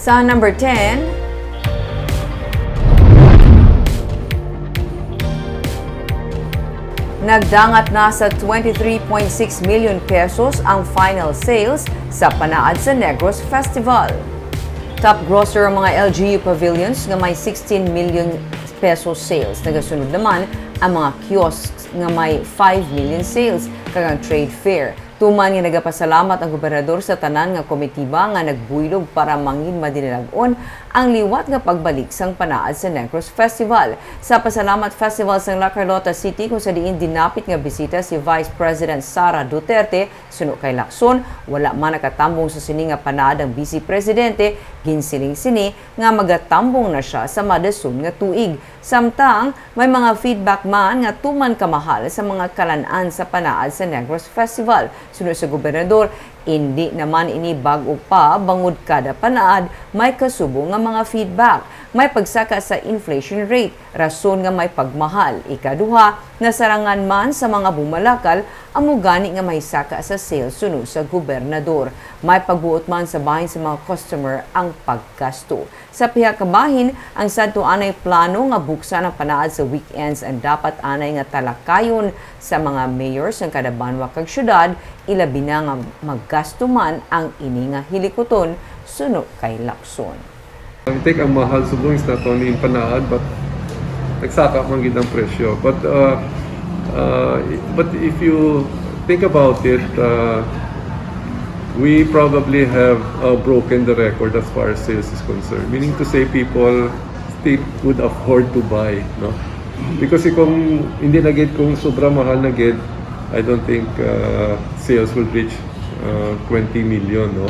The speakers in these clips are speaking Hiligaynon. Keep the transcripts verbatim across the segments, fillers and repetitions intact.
Sa number ten, nagdangat na sa twenty-three point six million pesos ang final sales sa Panaad sa Negros Festival. Top grosser ang mga L G U pavilions nga may sixteen million pesos sales. Nagasunod naman ang mga kiosks nga may five million sales kag ang trade fair. Tuman nga nagapasalamat ang gobernador sa tanan nga komitiba nga nagbuylog para mangin madinalag-on ang liwat nga pagbalik sang Panaad sa Negros Festival. Sa Pasalamat Festival sang La Carlota City, kung sa diin dinapit nga bisita si Vice President Sara Duterte, suno kay Lacson, wala man nakatambong sa sini nga panaad ang Vice Presidente, ginsiling sini nga magatambong na sia sa madason nga tuig. Samtang may mga feedback man nga tuman kamahal sa mga kalan-an sa panaad sa Negros Festival. Suno sa gobernador, indi naman ini bag-o pa, bangod kada panaad may kasubo nga mga feedback. May pagsaka sa inflation rate, rason nga may pagmahal. Ikaduha, nasarangan man sa mga bumalakal, amo gani nga may saka sa sales suno sa gobernador. May pagbuot man sa bahin sa mga customer ang paggasto. Sa pihak ka bahin, ang sadto anay plano nga buksan ang panaad sa weekends ang dapat anay nga talakayon sa mga mayor sang kada banwa kag syudad, ilabi na nga magasto man ang ini nga hilikuton, suno kay Lacson. I think ang mahal subong is not only in panaad, but nagsaka man gid ang presyo. But, uh, uh, but if you think about it, uh, we probably have, uh, broken the record as far as sales is concerned. Meaning to say, people still could afford to buy, no? Because kung hindi na gid, kung sobra mahal na gid, I don't think, uh, sales will reach, uh, twenty million, no?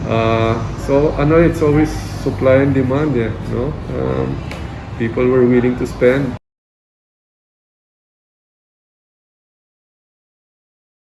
Uh, so, ano, it's always supply and demand, eh, no? Um, people were willing to spend.